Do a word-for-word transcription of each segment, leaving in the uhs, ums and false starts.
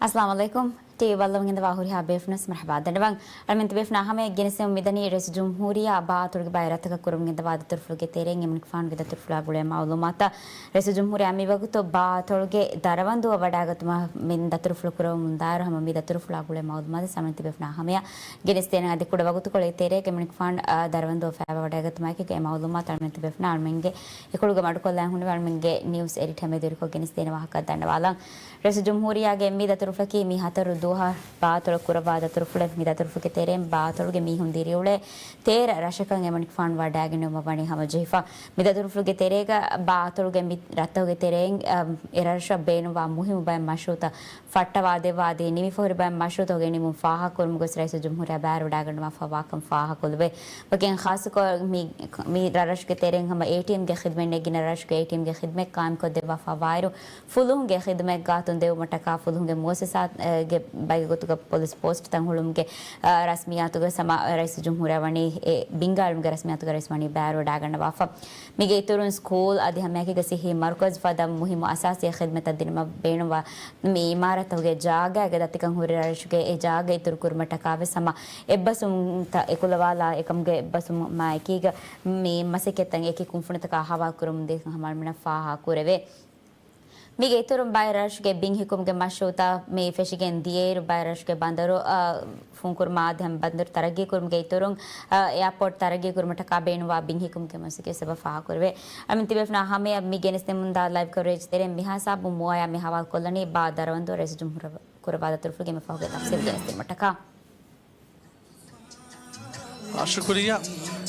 އައްސަލާމު ޢަލައިކުމް. ޓީވީ ބައްލަވަން އިންދަވާ ހުރިހާ ބޭފުޅުން މަރުޙަބާ ދަންނަވަން. އަޅަމެން ތިބޭފުޅުންނާ ހަމަޔަށް ގެނެސްދެމުން މިދަނީ ރައީސުލްޖުމްހޫރިއްޔާ ބާ އަތޮޅުގެ ބައެއް ރަށްތަކަށް ކުރަމުން ގެންދަވާ ދަތުރުފުޅުގެ ތެރެއިން އެމަނިކުފާނުގެ ދަތުރުފުޅާ ގުޅޭ މައުލޫމާތަށް. ރައީސުލްޖުމްހޫރިއްޔާ މިވަގުތު ބާ އަތޮޅުގެ ދަރަވަންދުއަށް ވަޑައިގަތުމަށް މި ދަތުރުފުޅު ކުރަމުންދާއިރު ހަމަ މި ދަތުރުފުޅާ ގުޅޭ މައުލޫމާތު އަޅަމެން ތިބޭފުޅުންނާ ހަމަޔަށް ގެނެސްދޭނަން. އަދި ކުޑަ ވަގުތުކޮޅެއް ތެރޭގަ އެމަނިކުފާނު ދަރަވަންދުއަށް ފައިވާ ވަޑައިގަތުމާއެކީގަ އެ މައުލޫމާތު އަޅަމެން ތިބޭފުޅުންނާ އަޅަމެންގެ އެކޮޅުގަ މަޑުކޮށްލަން ހުންނެވި އަޅަމެންގެ ނިއުސް އެޑިޓަރ މެދުވެރިކޮށް ގެނެސްދޭނެ ވާހަކަ ދަންނަވާލަން. ރައީސުލްޖުމްހޫރިއްޔާގެ މި ދަތުރުފުޅަކީ މި ހަތަރު ދުވަހަށް ބާ އަތޮޅަށް ކުރައްވާ ދަތުރުފުޅެއް. މި ދަތުރުފުޅުގެ ތެރެއިން ބާ އަތޮޅުގެ މީހުން ދިރިއުޅޭ ތޭރަ ރަށަކަށް އެމަނިކުފާނު ވަޑައިގެންނެވުމަށް ވަނީ ހަމަޖެހިފަ. މި ދަތުރުފުޅުގެ ތެރޭގަ ބާ އަތޮޅުގެ މި ރަށްތަކުގެ ތެރެއިން، އަ، އެ ރަށަށް ބޭނުންވާ މުހިއްމު ބައެއް މަޝްރޫޢުތައް ފައްޓަވާދެއްވާ އަދި ނިމިފަހުރި ބައެއް މަޝްރޫޢުތަކުގެ ނިމުން ފާހަގަކުރުމުގެ ރައީސުލްޖުމްހޫރިއްޔާ ބައިވެރިވަޑައިގަންނަވާފަ ވާކަން ފާހަގަކޮށްލެވޭ. ވަކިން ޚާއްޞަކޮށް މި، މި ރަށްރަށުގެ ތެރެއިން ހަމަ އޭޓީއެމްގެ ޚިދުމަތް ނެގިން ރަށްރަށުގެ އޭޓީއެމްގެ ޚިދުމަތް ޤާއިމްކޮށްދެއްވާފަ ވާއިރު، ފުލުހުންގެ ޚިދުމަތް ގާތުން ދެވުމަށްޓަކާ ފުލުހުންގެ މުއައްސަސާތްގެ ބައެއްގެ ގޮތުގަ ޕޮލިސް ޕޯސްޓްތައް ހުޅުމުގެ، އަ، ރަސްމިއްޔާތުގަ ހަމަ ރައީސުލްޖުމްހޫރިއްޔާ ވަނީ އެ ބިންގާލުމުގެ ރަސްމިއްޔާތުގަ ރައީސް ވަނީ ބައިވެރިވަޑައިގަންނަވާފަ. މީގެ އިތުރުން ސްކޫލް އަދި ހަމައެކީގަ ޞިއްޙީ މަރުކަޒު ފަދަ މުހިއްމު އަސާސީ ޚިދުމަތްތައް ދިނުމަށް ބޭނުންވާ މި އިމާރާތްތަކުގެ ޖާގައިގަ ދަތިކަން ހުރި ރަށްރަށުގެ އެ ޖާގަ އިތުރު ކުރުމަށްޓަކާވެސް ހަމަ އެއްބަސްވުންތައް އެކުލަވާލާ އެކަމުގެ އެއްބަސްވުމާ އެކީގަ މި މަސައްކަތްތައް އެކި ކުންފުނިތަކާ ހަވާލުކުރަމުންދޭކަން ހަމަ އަޅަމެންނަށް ފާހަގަކުރެވޭ. މީގެ އިތުރުން ބައެއް ރަށުގެ ބިން ހިއްކުމުގެ މަޝްރޫޢުތައް މި ފެށިގެން ދިޔައިރު، ބައެއް ރަށުގެ ބަނދަރު، އަ، ފުންކުރުމާ އަދި ހަމަ ބަނދަރު ތަރައްގީ ކުރުމުގެ އިތުރުން، އަ، އެއާޕޯޓް ތަރައްގީ ކުރުމަށްޓަކާ ބޭނުންވާ ބިން ހިއްކުމުގެ މަސައްކަތް ސަބަބަށް ފާހަގަކުރެވޭ. އަޅަމެން ތިބޭފުނާ ހަމަޔަށް މި ގެނެސްދެމުންދާ ލައިވް ކަވަރޭޖް ތެރެއިން މިހާ ހިސާބުން މޫއާޔާ މި ހަވާލުކޮށްލަނީ ބާ ދަރަވަންދުއަށް ރައީސުލްޖުމްހޫރިއްޔާ ކުރައްވާ ދަތުރުފުޅުގެ މި ފަހުގެ ތަފްސީލް ގެނެސްދިނުމަށްޓަކާ. އާ، ޝުކުރިއްޔާ.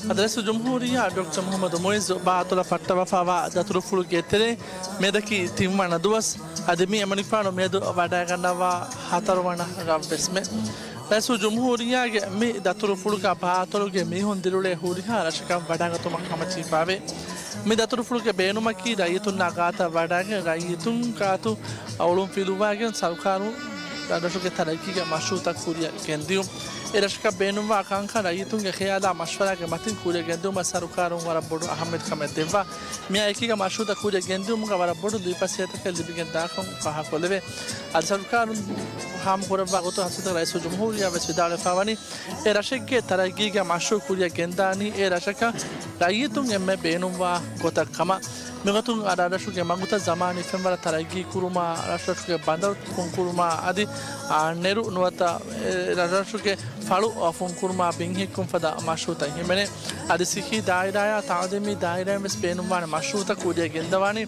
އަދި ރައީސުލްޖުމްހޫރިއްޔާ ޑޮކްޓަރ މުޙައްމަދު މުޢިއްޒު ބާ އަތޮޅަށް ފައްޓަވާފައިވާ ދަތުރުފުޅުގެ ތެރެއިން މިއަދަކީ ތިންވަނަ ދުވަސް. އަދި މި އެމަނިކުފާނު މިއަދު ވަޑައިގަންނަވާ ހަތަރުވަނަ ރަށްވެސްމެ. ރައީސުލްޖުމްހޫރިއްޔާގެ މި ދަތުރުފުޅުގަ ބާ އަތޮޅުގެ މީހުން ދިރިއުޅޭ ހުރިހާ ރަށަކަށް ވަޑައިގަތުމަށް ހަމަޖެހިފައިވޭ. މި ދަތުރުފުޅުގެ ބޭނުމަކީ ރައްޔިތުންނާ ގާތަށް ވަޑައިގެން ރައްޔިތުން ގާތު އަޅުން ފިލުވާގެން ސަރުކާރުން ރަށްރަށުގެ ތަރައްގީގެ މަޝްރޫޢުތައް ކުރިއަށް ގެންދިޔުން. އެ ރަށަކަށް ބޭނުންވާ ކަންކަން ރައްޔިތުންގެ ޚިޔާލާ މަޝްވަރާގެ މަތިން ކުރިއަށް ގެންދިއުމަށް ސަރުކާރުން ވަރަށް ބޮޑު އަހައްމިއްޔަތުކަމެއް ދެއްވާ. މިއާ އެކީގަ މަޝްރޫޢުތައް ކުރިއަށް ގެންދިއުމުގަ ވަރަށް ބޮޑު ލުއިފަސޭހަތަކެއް ލިބިގެން ދާކަން ފާހަގަކޮށްލެވޭ. އަދި ސަރުކާރުން ހާމަކުރައްވާ ގޮތުގެ ހަސަތަ ރައީސުލްޖުމްހޫރިއްޔާ ވެސް ވިދާޅުވެފަ ވަނީ، އެ ރަށެއްގެ ތަރައްގީގެ މަޝްރޫޢު ކުރިއަށް ގެންދާނީ އެ ރަށަކަށް ރައްޔިތުން އެންމެ ބޭނުންވާ ގޮތަށް ކަމަށް. މިގޮތުން ރަށްރަށުގެ މަގުތައް ޒަމާނީ ފެންވަރަށް ތަރައްގީ ކުރުމާ، ރަށްރަށުގެ ބަނދަރު ފުންކުރުމާ އަދި، އާ، ނެރު ނުވަތަ އެ ރަށްރަށުގެ ފަޅު ފުންކުރުމާ ބިން ހިއްކުން ފަދަ މަޝްރޫޢުތައް ހިމެނޭ. އަދި ސިއްހީ ދާއިރާއާ ތާލީމީ ދާއިރާއިން ވެސް ބޭނުންވާނެ މަޝްރޫޢުތައް ކުރިއަށް ގެންދަވާނީ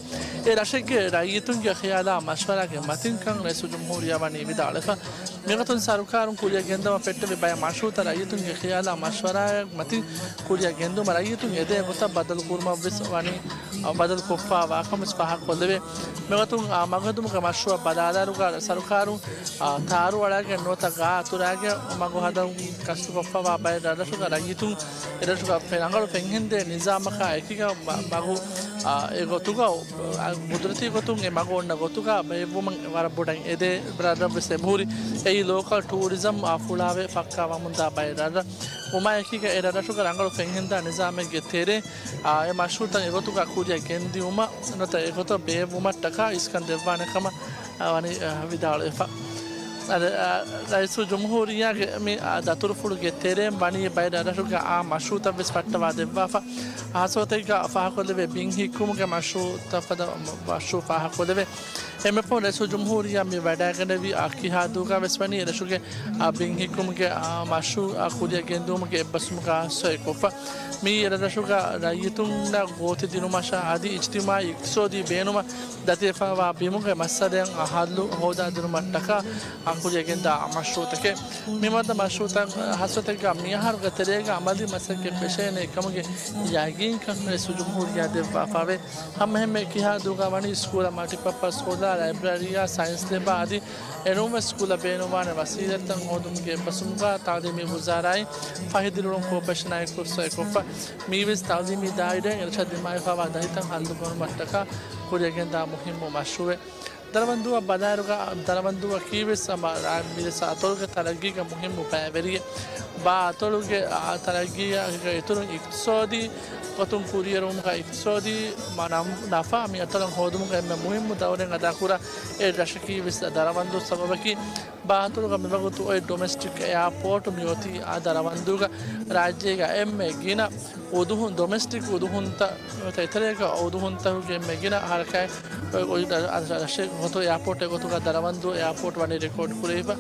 އެ ރަށެއްގެ ރައްޔިތުންގެ ޚިޔާލާ މަޝްވަރާގެ މަތިންކަން ރައީސުލްޖުމްހޫރިއްޔާ ވަނީ ވިދާޅުވެފަ. މިގޮތުން ސަރުކާރުން ކުރިއަށް ގެންދަވަން ފެއްޓެވި ބައެއް މަޝްރޫޢުތައް ރައްޔިތުންގެ ޚިޔާލާ މަޝްވަރާއާ މަތިން ކުރިއަށް ގެންދިއުމަށް ރައްޔިތުން އެދޭ ގޮތަށް ބަދަލު ކުރުމަށް ވެސް ވަނީ ބަދަލު ކޮށްފައިވާކަން ވެސް ފާހަގަކޮށްލެވޭ. މިގޮތުން، އާ، މަގުހެއްދުމުގެ މަޝްރޫޢަށް ބަލާލާއިރުގަ ސަރުކާރުން، އާ، ތާރު އަޅާގެން ނުވަތަ ގާ އަތުރާގެން މަގު ހަދަން ގަސްތުކޮށްފައިވާ ބައެއް ރަށްރަށުގަ ރައްޔިތުން އެ ރަށުގަ ފެ-، ރަނގަޅު ފެންހެންދޭ ނިޒާމަކާ އެކީގަ މަ-، މަގު، އާ، އެ ގޮތުގަ، އާ، ގުދުރަތީ ގޮތުން އެ މަގު އޮންނަ ގޮތުގަ ބޭއްވުމަށް ވަރަށް ބޮޑަށް އެދޭ ރަށްރަށް ވެސް އެބަހުރި. އެއީ ލޯކަލް ޓޫރިޒަމް، އާ، ފުޅާވެ ފައްކާވަމުންދާ ބައެއް ރަށްރަށް. ވުމާއެކީގަ އެ ރަށްރަށުގަ ރަނގަޅު ފެންހެންދާ ނިޒާމެއްގެ ތެރޭ، އާ، އެ މަޝްރޫޢުތައް އެގޮތުގަ ކުރިއަށް ގެންދިއުމަށް ނުވަތަ އެގޮތަށް ބޭއްވުމަށްޓަކާ އިސްކަން ދެއްވާނެ ކަމަށް، އާ، ވަނީ، އާ، ވިދާޅުވެފަ. އަދި، އާ، ރައީސުލްޖުމްހޫރިއްޔާގެ މި، އާ، ދަތުރުފުޅުގެ ތެރެއިން ވަނީ ބައެއް ރަށްރަށުގެ އާ މަޝްރޫޢުތައް ވެސް ފައްޓަވާ ދެއްވާފަ. ހާއްސަ ގޮތެއްގަ ފާހަގަކޮށްލެވޭ ބިން ހިއްކުމުގެ މަޝްރޫޢުތައް ފަދަ މަޝްރޫޢު ފާހަގަކޮށްލެވޭ. އެންމެ ފަހުން ރައީސުލްޖުމްހޫރިއްޔާ މި ވަޑައިގެންނެވި، އާ، ކިހާ ދުވަހުގަ ވެސް ވަނީ އެ ރަށުގެ، އާ، ބިން ހިއްކުމުގެ، އާ، މަޝްރޫޢު، އާ، ކުރިއަށް ގެންދިއުމުގެ އެއްބަސްވުމަކާ ސޮއިކޮށްފަ. މިއީ އެ ރަށުގަ ރައްޔިތުންނަށް ގޯތި ދިނުމަށާ އަދި އިޖްތިމާޢީ އިޤްތިޞާދީ ބޭނުމަށް ދަތިވެފައިވާ ބިމުގެ މައްސަލައަށް ހައްލު ހޯދާދިނުމަށްޓަކާ ކުރިއަށް ގެންދާ މަޝްރޫޢުތަކެއް. މި މަދު މަޝްރޫޢުތައް ހާއްސަ ގޮތެއްގަ މިއަހަރުގެ ތެރޭގަ އަމަލީ މަސައްކަތް ފެށޭނެ ކަމުގެ ޔަގީންކަން ރައީސުލްޖުމްހޫރިއްޔާ ދެއްވާފައިވޭ. ހަމައެހެންމެ ކިހާ ދުވަހުގަ ވަނީ ސްކޫލަށް މަލްޓިޕާޕަސް ހޯލާ، ލައިބްރަރީއާ، ސައިންސް ލެބާ އަދި އެނޫންވެސް ސްކޫލަށް ބޭނުންވާނެ ވަސީލަތްތައް ހޯދުމުގެ އެއްބަސްވުމުގަ ތައުލީމީ ވުޒާރާއިން ފަހި ދިރިއުޅުން ކޯޕަރޭޝަނާއެކު ސޮއިކޮށްފަ. މިއީވެސް ތައުލީމީ ދާއިރާއިން އެރަށަށް ދިމާވެފައިވާ ދަތިތައް ހައްލުކުރުމަށްޓަކާ ކުރިއަށްގެންދާ މުހިއްމު މަޝްރޫޢެއް. ދަރަވަންދޫއަށް ބަލާއިރުގަ، ދަރަވަންދޫއަކީވެސް ހަމަ ރާއް މިރަސް އަތޮޅުގެ ތަރައްގީގެ މުހިއްމު ބައިވެރިއެއް. ބާ އަތޮޅުގެ، އާ، ތަރައްގީއާ އިތުރުން އިޤްތިޞާދީ ގޮތުން ކުރިއެރުވުމުގަ އިޤްތިޞާދީ މަ-، ނަމް-، ނަފާ މި އަތޮޅަށް ހޯދުމުގަ އެންމެ މުހިއްމު ދައުރެއް އަދާކުރާ އެއް ރަށަކީ ވެސް ދަރަވަންދޫ ސަބަބަކީ، ބާ އަތޮޅުގަ މިވަގުތު އޮތް ޑޮމެސްޓިކް އެއާޕޯޓު މިއޮތީ އާ ދަރަވަންދޫގަ. ރާއްޖޭގަ އެންމެ ގިނަ އުދުހުން، ޑޮމެސްޓިކް އުދުހުންތައް ތެތެރޭގަ އުދުހުންތަކުގެ އެންމެ ގިނަ ހަރަކާތް އޮތް ރަށެއް ގޮތު އެއާޕޯޓެއް ގޮތުގަ ދަރަވަންދޫ އެއާޕޯޓް ވަނީ ރެކޯޑް ކުރެވިފަ.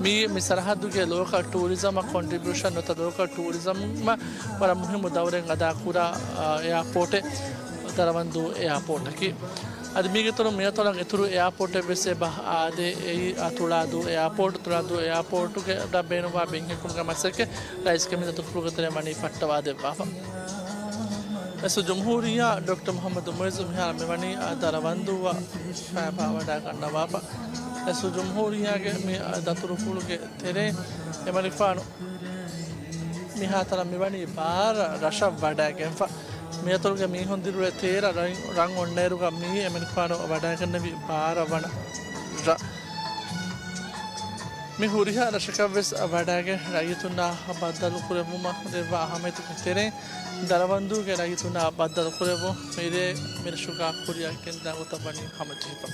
މީ، މި ސަރަހައްދުގެ ލޯކަލް ޓޫރިޒަމަށް ކޮންޓްރިބިއުޝަން ނުވަތަ ލޯކަލް ޓޫރިޒަމަށް ވަރަށް މުހިއްމު ދައުރެއް އަދާކުރާ، އާ، އެއާޕޯޓެއް ދަރަވަންދޫ އެއާޕޯޓަކީ. އަދި މީގެ އިތުރުން މިއަތޮޅަށް އިތުރު އެއާޕޯޓެއް ވެސް އެބަ އާދޭ، އެއީ، އާ، ތުޅާދޫ އެއާޕޯޓް. ތުޅާދޫ އެއާޕޯޓުގެ ބޭނުންވާ ބިންހެއްކުމުގެ މަސައްކަތް ރައީސްގެ މި ދަތުރުފުޅުގެ ތެރެއިން ވަނީ ފައްޓަވާ ދެއްވާފަ. ރައީސުލްޖުމްހޫރިއްޔާ ޑޮކްޓަރ މުޙައްމަދު މުޢިއްޒު މިހާރު މިވަނީ އާ ދަރަވަންދޫއަށް ފައިބާ ވަޑައިގަންނަވާފަ. ރައީސުލްޖުމްހޫރިއްޔާގެ މި ދަތުރުފުޅުގެ ތެރެއިން އެމަނިކުފާނު މިހާތަނަށް މިވަނީ ބާރަ ރަށަށް ވަޑައިގެންފަ. މިއަތޮޅުގެ މީހުން ދިރިއުޅޭ ތޭރަ ރަށް، ރަށް އޮންނައިރުގަ މިއީ އެމަނިކުފާނު ވަޑައިގެންނެވި ބާރަ ވަނަ ރަށް. މި ހުރިހާ ރަށަކަށްވެސް ވަޑައިގެން ރައްޔިތުންނާ ބައްދަލުކުރެއްވުމަށް ދެއްވާ އަހައްމިއްޔަތުގެ ތެރެއިން، ދަރަވަންދޫގެ ރައްޔިތުންނާ ބައްދަލުކުރެއްވުން މިރޭ މިރަށުގާ ކުރިއަށް ގެންދާ ގޮތަށް ވަނީ ހަމަޖެހިފަ.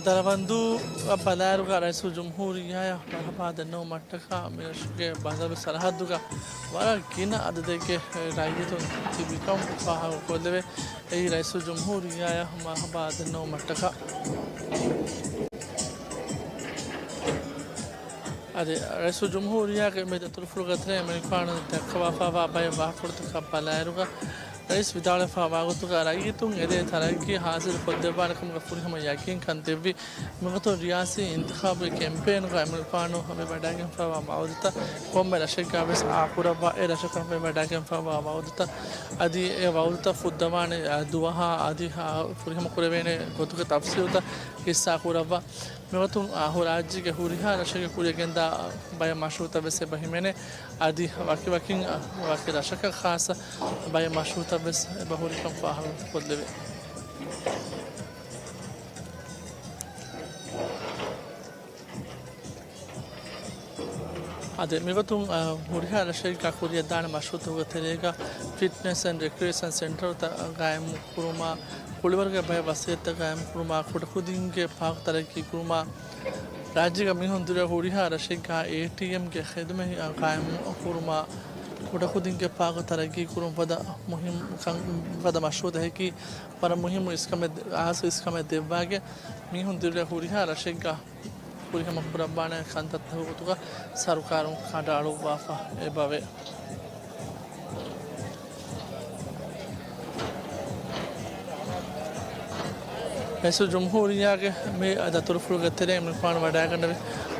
ދަރަވަންދޫއަށް ބަލާއިރުގަ ރައީސުލްޖުމްހޫރިއްޔާއަށް މަރުޙަބާ ދެންނެވުމަށްޓަކާ މިރަށުގެ ބަނދަރު ސަރަހައްދުގަ ވަރަށް ގިނަ އަދަދެއްގެ ރައްޔިތުން ތިބިކަން ފާހަގަކޮށްލެވޭ. އެއީ ރައީސުލްޖުމްހޫރިއްޔާއަށް މަރުޙަބާ ދެންނެވުމަށްޓަކާ. އަދި ރައީސުލްޖުމްހޫރިއްޔާގެ މި ދަތުރުފުޅުގެ ތެރެއިން އެމަނިކުފާނު ދައްކަވާފައިވާ ބައެއް ވާހަކަފުޅުތަކަށް ބަލާއިރުގަ، ރައީސް ވިދާޅުވެފައިވާ ގޮތުގަ ރައްޔިތުން އެދޭ ތަރައްގީ ހާސިލު ކޮށްދެއްވާނެ ކަމުގަ ފުރިހަމަ ޔަގީންކަން ދެއްވި. މިގޮތުން ރިޔާސީ އިންތިޚާބުގެ ކެމްޕޭނުގަ އެމަނިކުފާނު މި ވަޑައިގެންފައިވާ ވައުދުތައް ކޮންމެ ރަށެއްގަ ވެސް އާކުރައްވާ، އެ ރަށަކަށް މި ވަޑައިގެންފައިވާ ވައުދުތައް އަދި އެ ވައުދުތައް ފުއްދަވާނެ، އާ، ދުވަހާ އަދި، އާ، ފުރިހަމަ ކުރެވޭނެ ގޮތުގެ ތަފްސީލުތައް ހިއްސާ ކުރައްވާ. މިގޮތުން، އާ، ހުރާއްޖޭގެ ހުރިހާ ރަށެއްގެ ކުރިއަށް ގެންދާ ބައެއް މަޝްރޫޢުތައް ވެސް އެބަ ހިމެނޭ. އަދި ވަކިވަކިން، އާ، ވަކި ރަށަކަށް ޚާއްޞަ ބައެއް މަޝްރޫޢުތައް ވެސް އެބަ ހުރިކަން ފާހަގަކޮށްލެވޭ. އަދި މިގޮތުން، އާ، ހުރިހާ ރަށެއްގަ ކުރިއަށްދާނެ މަޝްރޫޢުތަކުގެ ތެރޭގަ ފިޓްނެސް އެންޑް ރެކްރިއޭޝަން ސެންޓަރުތައް ގާއިމުކުރުމާ، ކުޅިވަރުގެ ބައެއް ވަސީލަތްތައް ގާއިމުކުރުމާ، ކުޑަކުދިންގެ ޕާކު ތަރައްގީކުރުމާ، ރާއްޖޭގަ މީހުން ދިރިއުޅޭ ހުރިހާ ރަށެއްގަ އޭޓީއެމްގެ ޚިދުމަތް ގާއިމުކުރުމާ، ކުޑަކުދިންގެ ޕާކު ތަރައްގީކުރުން ފަދަ މުހިންމު ކަން، ފަދަ މަޝްރޫޢުތަކަކީ ވަރަށް މުހިންމު އިސްކަމެއް، ޚާއްޞަ އިސްކަމެއް ދެއްވާގެން މީހުން ދިރިއުޅޭ ހުރިހާ ރަށެއްގަ ފުރިހަމަ ކުރައްވާނެ ކަންތައްތަކުގެ ގޮތުގަ ސަރުކާރުން ކަނޑައަޅުއްވާފަ އެބަވޭ. ރައީސުލްޖުމްހޫރިއްޔާގެ މި ދަތުރުފުޅުގެ ތެރެއިން އެމަނިކުފާނު ވަޑައިގަންނެވި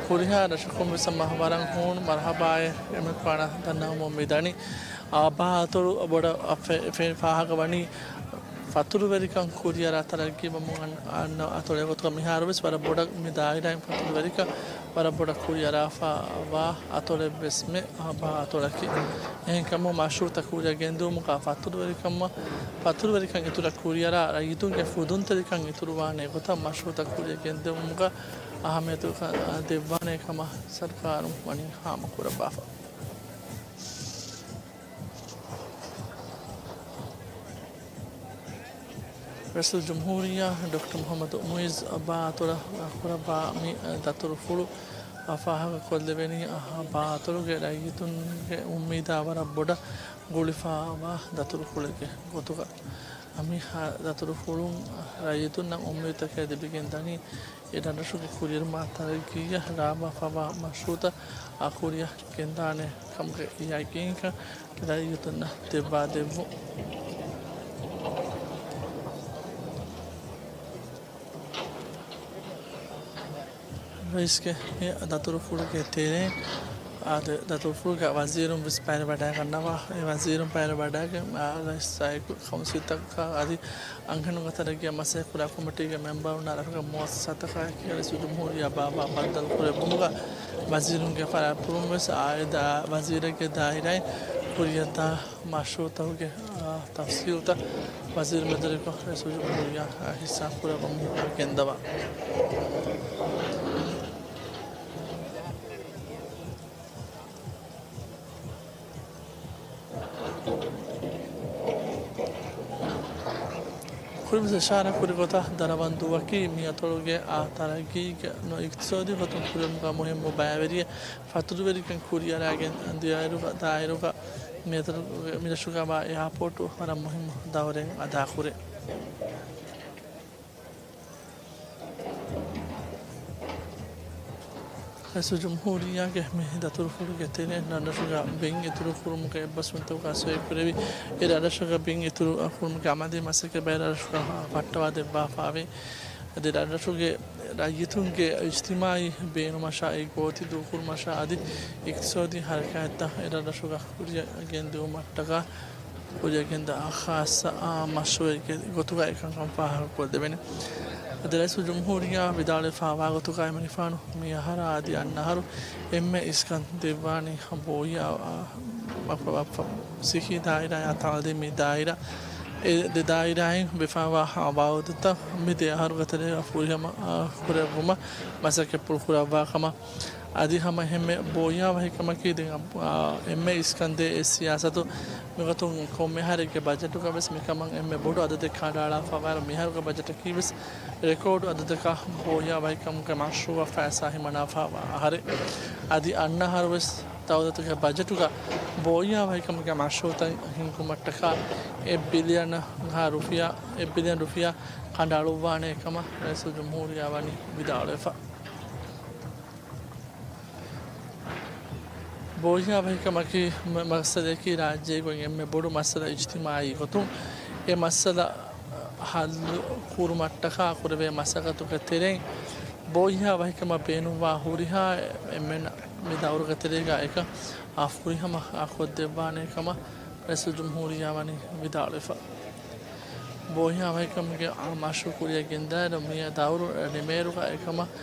ހުރިހާ ރަށަކުން ވެސް ހަމަ ވަރަށް ހޫނު މަރުޙަބާއެއް އެމަނިކުފާނަށް ދަންނަވަމުން މިދަނީ. އާ، ބާ އަތޮޅު ބޮޑަށް ފެ-، ފެ-، ފާހަގަވަނީ ފަތުރުވެރިކަން ކުރިއަރާ ތަރައްގީވަމުން އަން-، އަންނަ އަތޮޅެއް ގޮތުގަ މިހާރު ވެސް ވަރަށް ބޮޑަށް މި ދާއިރާއިން ފަތުރުވެރިކަން ވަރަށް ބޮޑަށް ކުރިއަރާފައިވާ އަތޮޅެއް ވެސްމެ ބާ އަތޮޅަކީ. އެހެންކަމުން މަޝްރޫޢުތައް ކުރިއަށް ގެންދިއުމުގަ ފަތުރުވެރިކަމަށް، ފަތުރުވެރިކަން އިތުރަށް ކުރިއަރާ ރައްޔިތުންގެ ފުދުންތެރިކަން އިތުރުވާނެ ގޮތަށް މަޝްރޫޢުތައް ކުރިއަށް ގެންދިއުމުގަ އަހައްމިޔަތު ދެއްވާނެ ކަމަށް ސަރުކާރުން ވަނީ ހާމަކުރައްވާފަ. ރައީސުލްޖުމްހޫރިއްޔާ ޑޮކްޓަރ މުޙައްމަދު މުޢިއްޒު ބާ އަތޮޅަށް ކުރައްވާ މި ދަތުރުފުޅު ފާހަގަ ކޮށްލެވެނީ، ބާ އަތޮޅުގެ ރައްޔިތުންގެ އުއްމީދާ ވަރަށް ބޮޑަށް ގުޅިފައިވާ ދަތުރުފުޅެއްގެ ގޮތުގަ. މި ދަތުރުފުޅުން ރައްޔިތުންނަށް އުއްމީދުތަކެއް ލިބިގެން ދަނީ. އެ ރަށްރަށުގެ ކުރިއެރުމާ ތަރައްގީއަށް ރާވާފައިވާ މަޝްރޫޢުތައް އާ ކުރިއަށް ގެންދާނެ ކަމުގެ ޔަގީންކަން ރައްޔިތުންނަށް ދެއްވާދެއްވުން. ރައީސްގެ މި ދަތުރުފުޅުގެ ތެރެއިން އާދެ، ދަތުރުފުޅުގެ ވަޒީރުން ވެސް ބައިވެރިވަޑައިގަންނަވާ. އެ ވަޒީރުން ބައިވެރިވަޑައިގެން، އާ، ރައީސް އާއެކު ކައުންސިލްތަކަށް އަދި އަންހެނުންގެ ތަރައްގީއަށް މަސައްކަތްކުރާ ކޮމިޓީގެ މެމްބަރުންނާ ރަށުގެ މުއައްސަސާތަކާއެކީ ރައީސުލްޖުމްހޫރިއްޔާ ބާއްވާ ބައްދަލުކުރެއްވުމުގަ ވަޒީރުންގެ ފަރާތްޕުޅުން ވެސް އާ އެ ދާ ވަޒީރެއްގެ ދާއިރާއިން ކުރިއަށްދާ މަޝްރޫޢުތަކުގެ، އާ، ތަފްސީލްތައް ވަޒީރު މެދުވެރިކޮށް ރައީސުލްޖުމްހޫރިއްޔާ ހިއްސާ ކުރައްވަމުން ގެންދަވާ. ކުރިންވެސް އިޝާރާތް ކުރި ގޮތަށް، ދަރަވަންދޫއަކީ މި އަތޮޅުގެ އާ ތަރައްގީގެ ނު އިގްތިސޯދީ ގޮތުން ކުރިއަރުމުގަ މުހިއްމު ބައިވެރިއެއް. ފަތުރުވެރިކަން ކުރިއަރާގެން ދިޔައިރުގަ، ދާއިރުގަ މި އަތޮޅުގެ މި ރަށުގަ ވާ އެއާޕޯޓު ވަރަށް މުހިއްމު ދައުރެއް އަދާކުރޭ. ރައީސުލްޖުމްހޫރިއްޔާގެ މި ދަތުރުފުޅުގެ ތެރެއިން ރަށްރަށުގަ ބިން އިތުރު ކުރުމުގެ އެއްބަސްވުންތަކުގަ ސޮއިކުރެވި، އެ ރަށްރަށުގަ ބިން އިތުރު ކުރުމުގެ އަމަލީ މަސައްކަތް ބައެއް ރަށްރަށުގަ ފައްޓަވާ ދެއްވާފައިވޭ. އަދި ރަށްރަށުގެ ރައްޔިތުންގެ އިޖްތިމާއީ ބޭނުމަށާ އެ ގޯތި ދޫކުރުމަށާ އަދި އިގްތިސޯދީ ހަރަކާތްތައް އެ ރަށްރަށުގަ ކުރިއަށް ގެންދިއުމަށްޓަކާ ކުރިއަށް ގެންދާ ޚާއްޞަ، އާ، މަޝްރޫއެއްގެ ގޮތުގަ އެކަންކަން ފާހަގަކޮށްދެވޭނެ. އަދި ރައީސުލްޖުމްހޫރިއްޔާ ވިދާޅުވެފައިވާ ގޮތުގައި މިފާނު މި އަހަރާ އަދި އަންނަ އަހަރު އެންމެ އިސްކަން ދެއްވާނީ ބޯހިޔާ، އާ، މަ-، މަ-، މަ-، ސިއްހީ ދާއިރާއާ ތައުލީމީ ދާއިރާ، އެ ދެ ދާއިރާއިން ވެފައިވާ ވައުދުތައް މި ދެ އަހަރުގެ ތެރޭގަ ފުރިހަމަ، އާ، ކުރެއްވުމަށް މަސައްކަތްޕުޅު ކުރައްވާ ކަމަށް. އަދި ހަމަ އެހެންމެ ބޯހިޔާ ވަހިކަމަކީ ދެން، އާ، އެންމެ އިސްކަންދޭ އެ ސިޔާސަތު. މިގޮތުން ކޮންމެ އަހަރެއްގެ ބަޖެޓުގަ ވެސް މިކަމަށް އެންމެ ބޮޑު އަދަދެއް ކަނޑައަޅާފައިވާއިރު، މިއަހަރުގެ ބަޖެޓަކީ ވެސް ރެކޯޑު އަދަދަކަށް ބޯހިޔާ ވަހިކަމުގެ މަޝްރޫއަށް ފައިސާ ހިމަނާފައިވާ އަހަރެއް. އަދި އަންނަ އަހަރު ވެސް ދައުލަތުގެ ބަޖެޓުގަ ބޯހިޔާ ވަހިކަމުގެ މަޝްރޫއުތައް ހިންގުމަށްޓަކާ އެއް ބިލިއަނަށް ހާ ރުފިޔާ، އެއް ބިލިއަން ރުފިޔާ ކަނޑައަޅުއްވާނޭ ކަމަށް ރައީސުލްޖުމްހޫރިއްޔާ ވަނީ ވިދާޅުވެފަ. ބޯހިޔާ ވަހިކަމަކީ މަ-، މަޤްޞަދަކީ ރާއްޖޭގަ އޮތް އެންމެ ބޮޑު މައްސަލަ އިޖްތިމާއީ ގޮތުން. އެ މައްސަލަ ހައްލު ކުރުމަށްޓަކާ ކުރެވޭ މަސައްކަތުގެ ތެރެއިން ބޯހިޔާ ވަހިކަމަށް ބޭނުންވާ ހުރިހާ އެންމެން މި ދައުރުގެ ތެރޭގަ އެކަން އާ ފުރިހަމަ އާ ކޮށްދެއްވާނޭ ކަމަށް ރައީސުލްޖުމްހޫރިއްޔާ ވަނީ ވިދާޅުވެފަ. ބޯހިޔާ ވަހިކަމުގެ އާ މަޝްރޫއު ކުރިއަށް ގެންދާއިރު މި ދައުރު ނިމޭއިރުގަ އެކަމަށް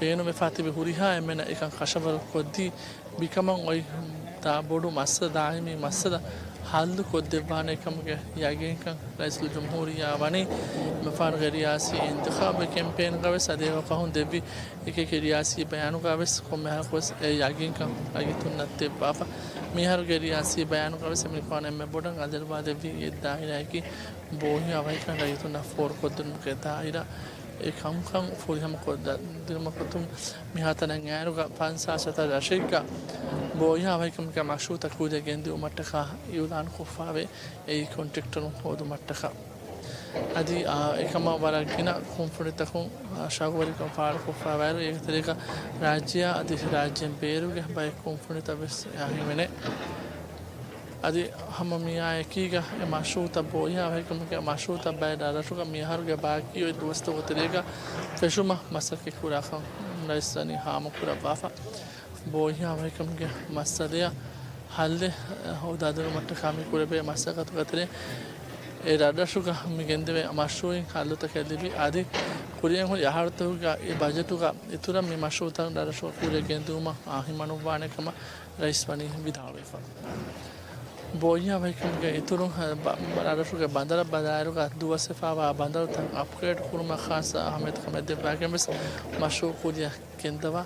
ބޭނުމެފާ ތިބި ހުރިހާ އެންމެނަށް އެކަން ކަށަވަރު ކޮށްދީ، މިކަމަށް އޮތް ދާ ބޮޑު މައްސަލަ، ދާއިމީ މައްސަލަ ހައްލު ކޮށްދެއްވާނޭ ކަމުގެ ޔަގީންކަން ރައީސުލްޖުމްހޫރިއްޔާ ވަނީ މިފާނުގެ ރިޔާސީ އިންތިޚާބުގެ ކެމްޕޭންގަ ވެސް އަދި އެކަކު ފަހުން ދެއްވި އެކި ރިޔާސީ ބަޔާނުގަ ވެސް ކޮންމެ އަހަރަކު ވެސް އެ ޔަގީންކަން ރައްޔިތުންނަށް ދެއްވާފަ. މިއަހަރުގެ ރިޔާސީ ބަޔާނުގަ ވެސް އެމަނިކުފާނު އެންމެ ބޮޑަށް އަލިއަޅުވާ ދެއްވީ އެއް ދާއިރާއަކީ ބޯހިޔާ ވަހިކަން ރައްޔިތުންނަށް ފޯރުކޮށްދިނުމުގެ ދާއިރާ. އެ ކަންކަން ފުރިހަމަ ކޮށްދިނުމަށް މިހާތަނަށް އައިއިރުގަ ފަންސާސް ހަތަރު ރަށެއްގަ ބޯހިޔާ ވަހިކަމުގެ މަޝްރޫއުތައް ކުރިއަށް ގެންދިއުމަށްޓަކާ އިއުލާން ކޮށްފައިވޭ. އެއީ ކޮންޓްރެކްޓަރުން ހޯދުމަށްޓަކާ. އަދި، އާ، އެކަމަށް ވަރަށް ގިނަ ކުންފުނިތަކުން، އާ، ޝައުގުވެރިކަން ފާޅުކޮށްފައިވާއިރު، އޭގެ ތެރޭގަ ރާއްޖެއާ އަދި ރާއްޖޭން ބޭރުގެ ބައެއް ކުންފުނިތައް ވެސް އެއާ ހިމެނޭ. އަދި ހަމަ މިއާއެކީގަ އެ މަޝްރޫއުތައް، ބޯހިޔާ ވަހިކަމުގެ މަޝްރޫއުތައް ބައެއް ރަށްރަށުގަ މިއަހަރުގެ ބާކީ އޮތް ދުވަސްތަކުގެ ތެރޭގަ ފެށުމަށް މަސައްކަތް ކުރާކަން ރައީސް ވަނީ ހާމަކުރައްވާފަ. ބޯހިޔާ ވަހިކަމުގެ މައްސަލައަށް ހައްލެއް ހޯދާދިނުމަށްޓަކާ މި ކުރެވޭ މަސައްކަތުގެ ތެރެއިން އެ ރަށްރަށުގަ މި ގެންދެވޭ މަޝްރޫއުތައް ހައްލުތަކެއް ލިބި، އަދި ކުރިއަށް ހުރި އަހަރުތަކުގަ އެ ބަޖެޓުގަ އިތުރަށް މި މަޝްރޫއުތައް ރަށްރަށުގަ ކުރިއަށް ގެންދިއުމަށް އާ ހިމަނުއްވާނެ ކަމަށް ރައީސް ވަނީ ވިދާޅުވެފަ. ބޯހިޔާ ވަހިކަމުގެ އިތުރުން، އަ، ބަ-، ރަށްރަށުގެ ބަނދަރަށް ބަލާއިރުގަ ދުވަސްވެފައިވާ ބަނދަރުތައް އަޕްގްރޭޑް ކުރުމަށް ޚާއްޞަ އަހައްމިޔަތު ކަމެއް ދެއްވާގެން ވެސް މަޝްރޫއު ކުރިއަށް ގެންދަވާ.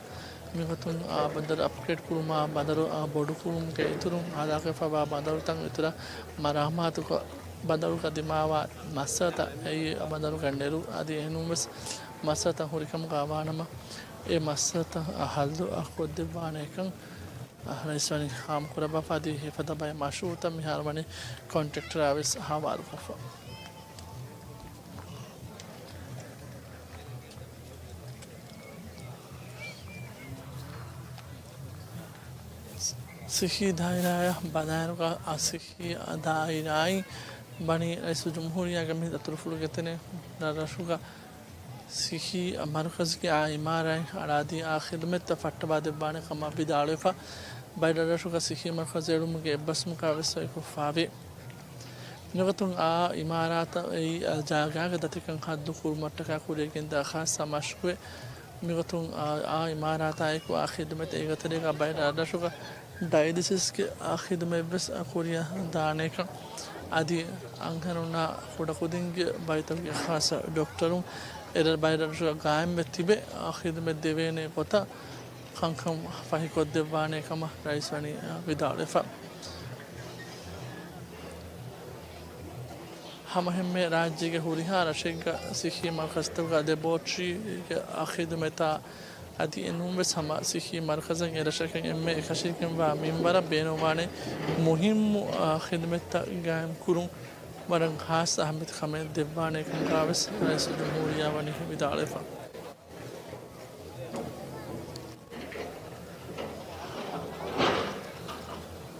މިގޮތުން އާ ބަނދަރު އަޕްގްރޭޑް ކުރުމާ، ބަނދަރު އާ ބޮޑުކުރުމުގެ އިތުރުން ހަދާފައިވާ ބަނދަރުތައް އިތުރަށް މަރާމާތުކޮށް، ބަނދަރުގަ ދިމާވާ މައްސަލަތައް އެއީ ބަނދަރުގަ ނެރު އަދި އެހެންވެސް މައްސަލަތައް ހުރިކަމުގަ ވާނަމަ، އެ މައްސަލަތައް ހައްލު ކޮށްދެއްވާނެކަން ރައީސް ވަނީ ހާމަކުރައްވާފަ އަދި އެފަދަ ބައެއް މަޝްރޫއުތައް މިހާރު ވަނީ ކޮންޓްރެކްޓަރާ ވެސް ހަވާލުކޮށްފަ. ސިއްހީ ދާއިރާއަށް ބަލާއިރުގަ، އަ، ސިއްހީ ދާއިރާއިން ވަނީ ރައީސުލްޖުމްހޫރިއްޔާގެ މި ދަތުރުފުޅުގެ ތެރެއިން ރަށްރަށުގަ ސިއްހީ މަރުކަޒުގެ އާ އިމާރާތް އަޅާދީ އާ ޚިދުމަތްތައް ފައްޓަވާދެއްވާނެ ކަމަށް ވިދާޅުވެފަ، ބައެއް ރަށްރަށުގަ ސިއްހީ މަރުކަޒު އެޅުމުގެ އެއްބަސްވުމަކާ ވެސް ސޮއިކޮށްފައިވޭ. މިގޮތުން އާ އިމާރާތަށް އެއީ، އާ، ޖާގާގެ ދަތިކަން ހައްދު ކުރުމަށްޓަކާ ކުރިއަށް ގެންދާ ޚާއްޞަ މަޝްރޫއެއް. މިގޮތުން އާ، އާ އިމާރާތާއެކު އާ ޚިދުމަތް އޭގެ ތެރޭގަ ބައެއް ރަށްރަށުގަ ޑައިލިސިސްގެ އާ ޚިދުމަތްވެސް ކުރިއަށް ދާނެކަން. އަދި އަންހެނުންނާ ކުޑަކުދިންގެ ބައިތަކުގެ ޚާއްޞަ ޑޮކްޓަރުން އެ ބައެއް ރަށްރަށުގަ ގާއިމްވެ ތިބެ އާ ޚިދުމަތް ދެވޭނެ ގޮތަށް ކަންކަން ފަހިކޮށްދެއްވާނެ ކަމަށް ރައީސް ވަނީ ވިދާޅުވެފަ. ހަމައެހެންމެ ރާއްޖޭގެ ހުރިހާ ރަށެއްގަ ސިއްހީ މަރުކަޒުތަކުގަ ލެބޯޓްރީގެ ޚިދުމަތާ އަދި އެނޫންވެސް ހަމަ ސިއްހީ މަރުކަޒަށް އެރަށަކަށް އެންމެ އެކަށީގެންވާ މިންވަރަށް ބޭނުންވާނެ މުހިއްމު، އާ، ޚިދުމަތްތައް ގާއިމްކުރުން ވަރަށް ޚާއްޞަ އަހައްމިއްޔަތު ކަމެއް ދެއްވާނެ ކަމުގަވެސް ރައީސުލްޖުމްހޫރިއްޔާ ވަނީ ވިދާޅުވެފަ.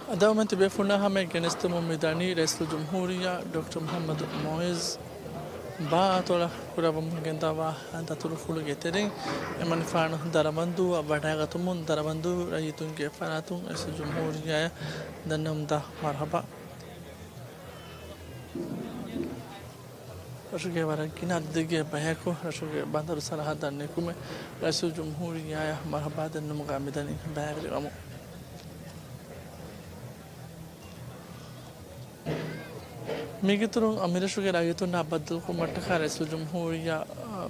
އަދާވަމެން ތިބޭފުންނާ ހަމަޔަށް ގެނެސްދެމުން މިދަނީ ރައީސުލްޖުމްހޫރިއްޔާ ޑޮކްޓަރ މުޙައްމަދު މުޢިއްޒު ބާ އަތޮޅަށް ކުރައްވަމުން ގެންދަވާ ދަތުރުފުޅުގެ ތެރެއިން އެމަނިފާނު ދަރަބަންދޫއަށް ވަޑައިގަތުމުން ދަރަބަންދޫ ރައްޔިތުންގެ ފަރާތުން ރައީސުލްޖުމްހޫރިއްޔާއަށް ދަންނަމުންދާ މަރުޙަބާ. ރަށުގެ ވަރަށް ގިނަ އަދަދެއްގެ ބަޔަކު ރަށުގެ ބަނދަރު ސަރަހައްދަށް ނިކުމެ، ރައީސުލްޖުމްހޫރިއްޔާއަށް މަރުޙަބާ ދެންނެވުމުގަ މިދަނީ ބައިވެރިވަމުން. މީގެއިތުރުން މިރަށުގެ ރައްޔިތުންނާ ބައްދަލުކުރުމަށްޓަކާ ރައީސުލްޖުމްހޫރިއްޔާ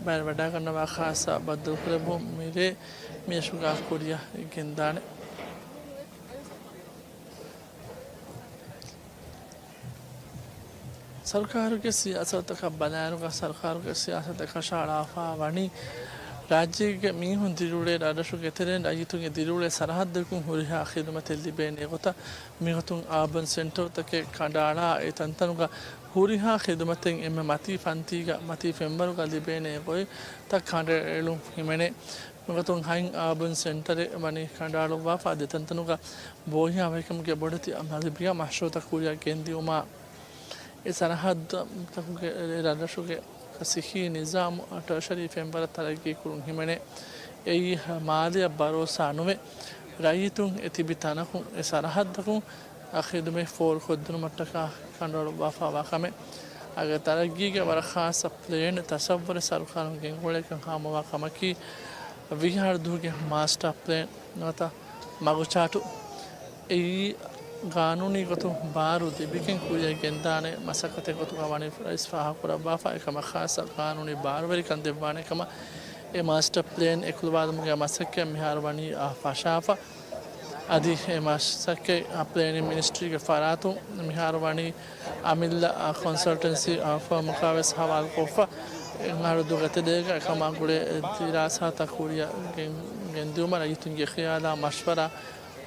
ބައިވެރިވަޑައިގަންނަވާ ޚާއްޞަ ބައްދަލުކުރެއްވުން މިރޭ މިރަށުގަ ކުރިއަށް ގެންދާނެ. ސަރުކާރުގެ ސިޔާސަތުތަކަށް ބަލާއިރުގަ، ސަރުކާރުގެ ސިޔާސަތަކަށް އަޅާފަ ވަނީ، ރާއްޖޭގެ މީހުން ދިރިއުޅޭ ރަށްރަށުގެ ތެރެއިން ރައްޔިތުންގެ ދިރިއުޅޭ ސަރަހައްދަކުން ހުރިހާ ޚިދުމަތެއް ލިބޭނެ ގޮތަށް، މިގޮތުން އާބަން ސެންޓަރުތަކެއް ކަނޑައަޅާ، އެ ތަންތަނުގަ ހުރިހާ ޚިދުމަތެއް އެންމެ މަތީ ފަންތީގަ، މަތީ ފެންވަރުގަ ލިބޭނެ ގޮތްތައް ކަނޑައެޅުން ހިމެނޭ. މިގޮތުން ހަތް އާބަން ސެންޓަރެއް ވަނީ ކަނޑައަޅުއްވާފަ، ދެތަންތަނުގަ ބޯހިޔާވަހިކަމުގެ ބޮޑެތި މަލިބިޔާ މަޝްރޫއުތައް ކުރިއަށް ގެންދިއުމާ، އެ ސަރަހައްދުތަކުގެ ރަށްރަށުގެ ސިއްހީ ނިޒާމު ޓަރޝަރީ ފެންވަރަށް ތަރައްގީ ކުރުން ހިމެނޭ. އެއީ މާލެއަށް ބަރޯސާ ނުވެ، ރައްޔިތުން އެ ތިބި ތަނަކުން އެ ސަރަހައްދަކުން އަ ޚިދުމަތް ފޯރުކޮށްދިނުމަށްޓަކާ ކަނޑައަޅުއްވާފަވާ ކަމެއް. އަގެ ތަރައްގީގެ ވަރަށް ޚާއްޞަ ޕްލޭން ތަސައްވުރެއް ސަރުކާރުން ގެންގުޅޭކަން ހާމަވާ ކަމަކީ، ވިހި އަހަރު ދުވަހުގެ މާސްޓަ ޕްލޭން ނުވަތަ މަގުޗާޓު. އެއީ ގާނޫނީ ގޮތުން ބާރު ލިބިގެން ކުރިއަށް ގެންދާނެ މަސައްކަތެއް ގޮތުގަ ވަނީ ރައީސް ފާހަގަކުރައްވާފަ، އެކަމަށް ޚާއްޞަ ގާނޫނީ ބާރުވެރިކަން ދެއްވާނެ ކަމަށް އެ މާސްޓަ ޕްލޭން އެކުލަވާލުމުގެ މަސައްކަތް މިހާރު ވަނީ އަ، ފަށާފަ. އަދި އެ މަސައްކަތް އަ، ޕްލޭނިން މިނިސްޓްރީގެ ފަރާތުން މިހާރު ވަނީ އަމިއްލަ އަ، ކޮންސަލްޓެންސީ އަ، ފާމަކާވެސް ހަވާލުކޮށްފަ، އެ އަހަރު ދުވަހުގެ ތެރޭގަ އެކަމާ ގުޅޭ ދިރާސާތައް ކުރިއަށް ގެން، ގެންދިއުމަށް ރައްޔިތުންގެ ޚިޔާލާ މަޝްވަރާ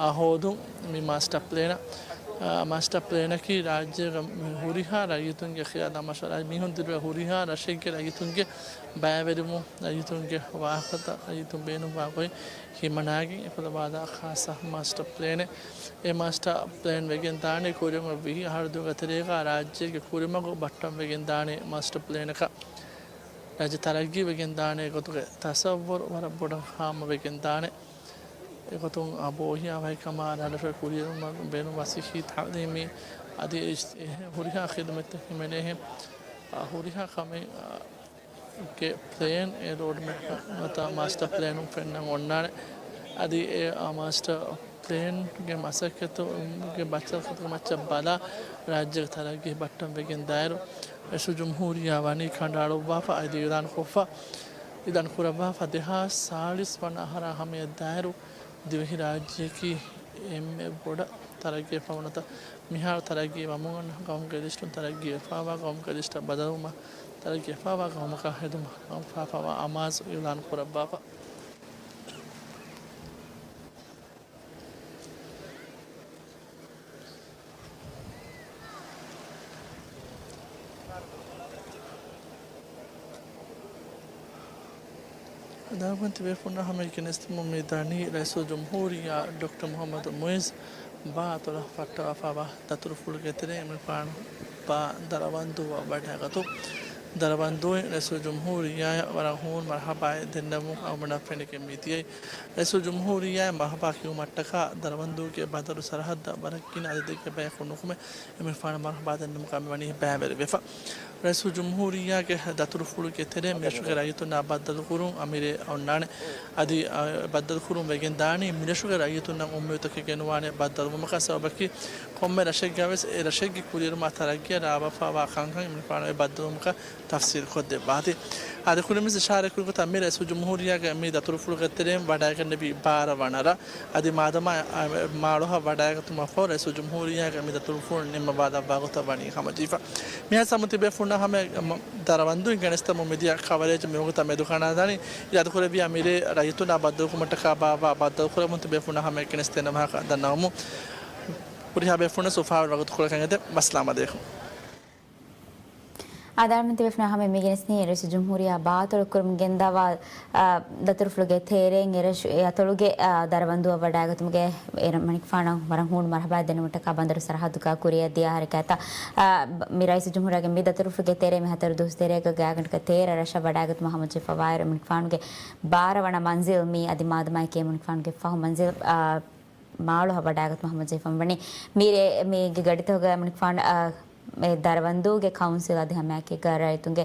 އަ، ހޯދުން މި މާސްޓަ ޕްލޭނަށް، އަ، މާސްޓަ ޕްލޭނަކީ ރާއްޖޭގެ ހުރިހާ ރައްޔިތުންގެ ޚިޔާލާ މަޝްވަރާ، މީހުން ދިރިއުޅޭ ހުރިހާ ރަށެއްގެ ރައްޔިތުންގެ ބައިވެރިވުން، ރައްޔިތުންގެ ވާހަކަތައް، ރައްޔިތުން ބޭނުންވާ ގޮތް ހިމަނާގެން އެކުލަވާލާ ޚާއްޞަ މާސްޓަ ޕްލޭނެއް. އެ މާސްޓަ ޕްލޭން ވެގެން ދާނީ ކުރިއަށް ވިހި އަހަރު ދުވަހުގެ ތެރޭގަ ރާއްޖޭގެ ކުރިމަގު ބައްޓަން ވެގެން ދާނީ މާސްޓަ ޕްލޭނަކަށް. ރާއްޖެ ތަރައްގީ ވެގެން ދާނެ ގޮތުގެ ތަސައްވުރު ވަރަށް ބޮޑަށް ހާމަވެގެން ދާނެ. އެގޮތުން އަ، ބޯހިޔާވަހިކަމާ ރަށްރަށުގެ ކުރިއެރުމަށް ބޭނުންވާ ސިއްހީ ތައުލީމީ އަދި އިސް، އެ، ހުރިހާ ޚިދުމަތްތައް ހިމެނޭހެން، އަ، ހުރިހާ ކަމެއް، އަ، ގެ ޕްލޭން އެ ރޯޑްމެޕް ނުވަތަ މާސްޓަ ޕްލޭނުން ފެންނަން އޮންނާނެ. އަދި އެ، އަ، މާސްޓަ ޕްލޭންގެ މަސައްކަތުގެ ބައްޗަލަކުގެ މައްޗަށް ބަލާ، ރާއްޖޭގެ ތަރައްގީ ބައްޓަން ވެގެން ދާއިރު، ރައީސުލްޖުމްހޫރިއްޔާ ވަނީ ކަނޑައަޅުއްވާފަ އަދި އިޢުލާންކޮށްފަ، އިޢުލާން ކުރައްވާފަ، ދެހާސް ސާޅީސް ވަނަ އަހަރާ ހަމަޔަށް ދާއިރު، ދިވެހިރާއްޖެއަކީ އެންމެ ބޮޑަށް ތަރައްގީވެފަ ނުވަތަ މިހާރު ތަރައްގީވަމުން އަންނަ ގައުމުގެ ލިސްޓުން ތަރައްގީވެފަވާ ގައުމުގެ ލިސްޓަށް ބަދަލުވުމަށް ތަރައްގީވެފަވާ ގައުމަކަށް ހެދުމަށް އަންފާފަވާ އަމާޒު އިޢުލާން ކުރައްވާފަ. އަދާވަންތަ ބޭފުންނާ ހަމަޔަށް ގެނެސްދެމުން މި ދަނީ ރައީސުލްޖުމްހޫރިއްޔާ ޑޮކްޓަރ މުޙައްމަދު މުޢިއްޒު ބާ އަތޮޅަށް ފައްޓަވާފަވާ ދަތުރުފުޅުގެ ތެރެއިން އެމަނިކުފާނު ބާ ދަރަވަންދޫއަށް ވަޑައިގަތުން. ދަރަވަންދޫއިން ރައީސުލްޖުމްހޫރިއްޔާއަށް ވަރަށް ހޫނު މަރުޙަބާއެއް ދެންނެވުމުން އަޅުގަނޑަށް ފެނިގެން މިދިޔައީ. ރައީސުލްޖުމްހޫރިއްޔާއަށް މަރުޙަބާ ކިޔުމަށްޓަކާ ދަރަވަންދޫގެ ބަނދަރު ސަރަހައްދަށް ވަރަށް ގިނަ އަދަދެއްގެ ބަޔަކު ނުކުމެ، އެމަނިކުފާނަށް މަރުޙަބާ ދެންނެވުމަކަށް މިވަނީ ބައިވެރިވެފަ. ރައީސުލްޖުމްހޫރިއްޔާގެ ދަތުރުފުޅުގެ ތެރެއިން މިރަށުގެ ރައްޔިތުންނާ ބައްދަލުކުރުން އަމިރޭ އޮންނާނެ. އަދި، އަ، ބައްދަލުކުރުން ވެގެން ދާނީ މިރަށުގެ ރައްޔިތުންނަށް އުއްމީދުތަކެއް ގެނުވާނެ ބައްދަލުވުމަކަށް. ސަބަބަކީ ކޮންމެ ރަށެއްގަވެސް އެ ރަށެއްގެ ކުރިއެރުމާ ތަރައްގީއަށް ރާވާފަވާ ކަންކަން އެމަނިކުފާނު އެ ބައްދަލުވުމަކަށް ތަފްސީލް ކޮށްދެއްވާތީ. އަދި ކުރިންވެސް އިޝާރާތް ކުރި ގޮތަށް މި ރައީސުލްޖުމްހޫރިއްޔާގެ މި ދަތުރުފުޅުގެ ތެރެއިން ވަޑައިގެންނެވި ބާރަ ވަނަ ރަށް އަދި މާދަމާ މާޅޮހަށް ވަޑައިގަތުމަށްފަހު ރައީސުލްޖުމްހޫރިއްޔާގެ މި ދަތުރުފުޅު ނިންމަވާލައްވާ ގޮތަށް ވަނީ ހަމަޖެހިފަ. މިހާ ސަމު ތިބޭފުންނާ ހަމަ ދަރަވަންދޫ ގެނެސްދެމުން މިދިޔަ ކަވަރޭޖް މިވަގުތަށް މެދުކަނޑާދާނީ. އިރާދަކުރެއްވިޔާ މިރޭ ރައްޔިތުންނާ ބައްދަލުކުރުމަށްޓަކާ ބާއްވާ ބައްދަލުކުރަމުން ތިބޭފުންނާ ހަމަ ގެނެސްދޭނެ ވާހަކަ ދަންނަވަމުން. ހުރިހާ ބޭފުންނަށް އުފާވެރި ވަގުތުކޮޅަކަށް އެދެން. ވައްސަލާމް އަލައިކުމް. އާދެ، އަޅުމެން ތިބޭފުންނާ ހަމަ މި ގެނެސްދިނީ ރައީސުލްޖުމްހޫރިއްޔާ ބާތޮޅުކުރަމުން ގެންދަވާ، އާ، ދަތުރުފުޅުގެ ތެރެއިން އެރަށު އެ އަތޮޅުގެ، އާ، ދަރަވަންދޫއަށް ވަޑައިގަތުމުގެ އޭރު މަނިކުފާނަށް ވަރަށް ހޫނު މަރުހަބާ ދެންނެވުމަށްޓަކާ ބަނދަރު ސަރަހައްދުގަ ކުރިއަށް ދިޔަ ހަރަކާތަށް، އާ، މި ރައީސުލްޖުމްހޫރިއްޔާގެ މި ދަތުރުފުޅުގެ ތެރޭ މި ހަތަރު ދުވަސް ތެރޭގަ ގާތްގަނޑަކަށް ތޭރަ ރަށަށް ވަޑައިގަތުމަށް ހަމަޖެހިފަވާއިރު މަނިކުފާނުގެ ބާރަ ވަނަ މަންޒިލް މީ އަދި މާދަމާއެކޭ މަނިކުފާނުގެ ފަހު މަންޒިލް، އާ، މާޅޮހަށް ވަޑައިގަތުމަށް ހަމަޖެހިފަ ވަނީ. މިރޭ މީގެ ގަޑިތަކުގަ މަނިކުފާނު، އާ، މި ދަރަވަންދޫގެ ކައުންސިލް އަދި ހަމައެކީގަ ރައްޔިތުންގެ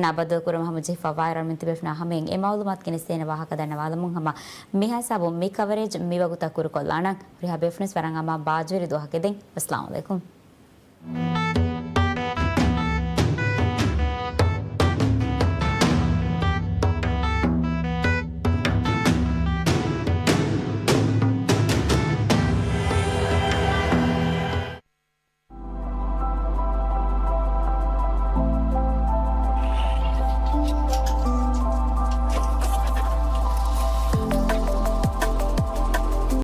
ނަބަދުކުރުމަށް ހަމަޖެހިފަވާއިރު އަޅުމެން ތިބޭފުންނާ ހަމައިން އެ މައުލޫމާތު ގެނެސްދޭނެ ވާހަކަ ދަންނަވާލަމުން ހަމަ މިހާ ހިސާބުން މި ކަވަރޭޖް މިވަގުތަށް ކުރުކޮށްލާނަން. ހުރިހާ ބޭފުޅުންވެސް ވަރަށް އަމާ ބާއްޖަވެރި ދުވަހަކަށް އެދެން. ވައްސަލާމް އަލައިކުމް.